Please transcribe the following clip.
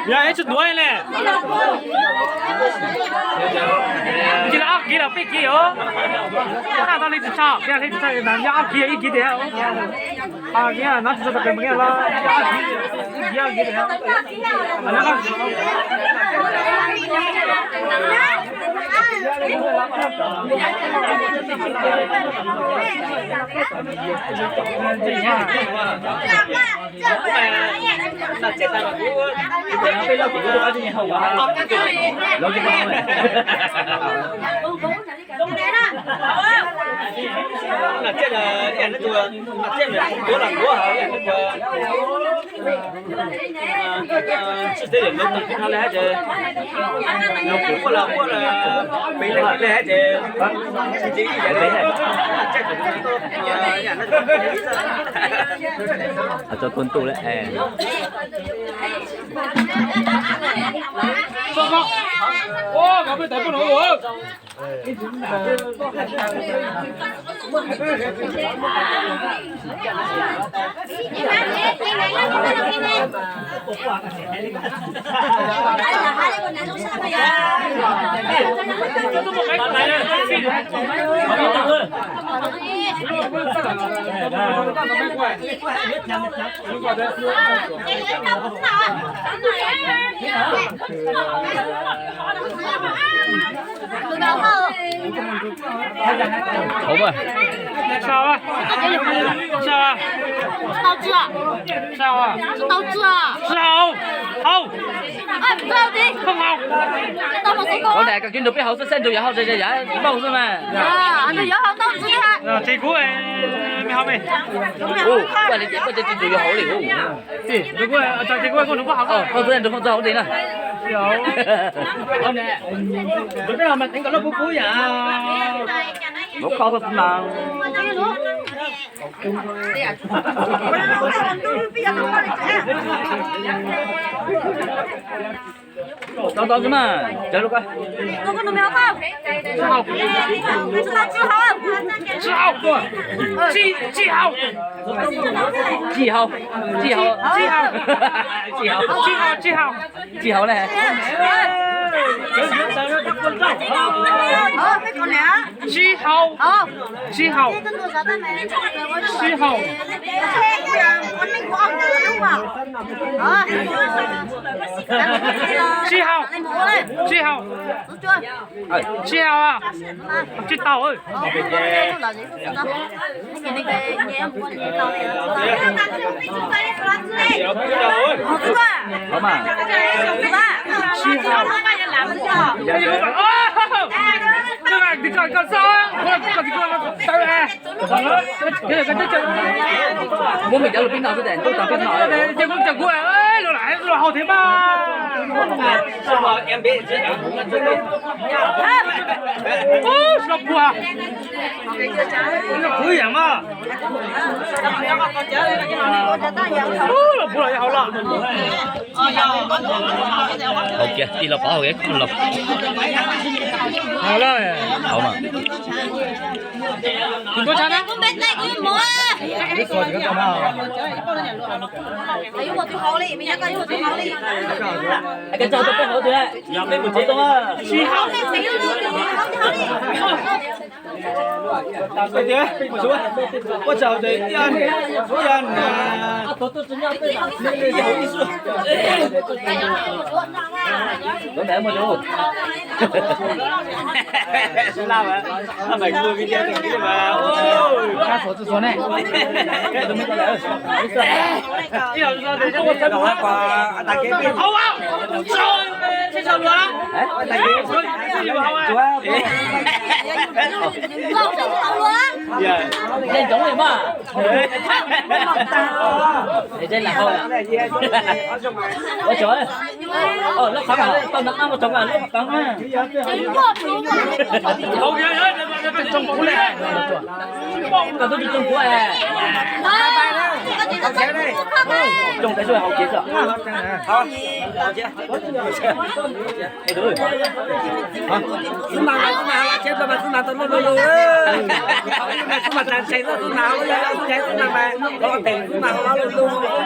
Yog ib tug duav ne. Ntsis li ob kiv los peb kiv os. Noj tau li tsis txog, li tsis txog, nyob ob kiv ib kiv tiag. Nyob tsis txog tau pes nyiaj los ob kiv, ib kiv ob kiv tiag. Tso tuaj ntuj lawm. Hauv mas. Sao a? Sao a? Sao a? Sao? Hauv. Hauv. Hauv. Qhov daim koj kiv nrug peb hauv xwb, xab nrug yuav hauv, yav npauj xwb mas. Ces kuv, me hauv me. Ua li ces koj tsis nrug yuav hauv li. Hauv xwb nrug hauv txog hauv li na. Nrug peb hauv mas teev kom loj pub pub yam. Lub kho xwb mas. Tau tau xwb mas, cawv lub koj. Tsib hauv. Tsib hauv. Tsib hauv. Tsib hauv. Tsib hauv. Tsib hauv. Tsib hauv na. Tsib hauv. Tsib hauv. Tsib hauv. Tsib hauv. Tsib hauv. Tsib hauv. Tsib tau. Hauv mas. Muab me cov lus pib no xwb tes, kuv tau pib no. Los hauv thiab mas. Los puag. Kuv yam mas. Los puag los yog hauv los. Hauv kiag, tig los pov hauv kiag los. Hauv mas. Ua tsaug tes ib an, ib an, Tuaj, tuaj, tuaj, nyob peb. Tuaj ntam muaj zoo. Laj mas, laj mas kuj video mas. Kab xuav txuj xuav ne. Ntsoov li mas. Ua tso, lub qhov mas tau nab ua tso mas lub qhov mas. Koj twb tsis tsoo kuv es. Tsoo tas sub hauv kev xwb. Xub nas, xub nas, tsheb mas xub nas tau luj luj luj. Xub nas tas ntshai xwb, xub nas, xub nas mas, xub nas mas, luj luj luj.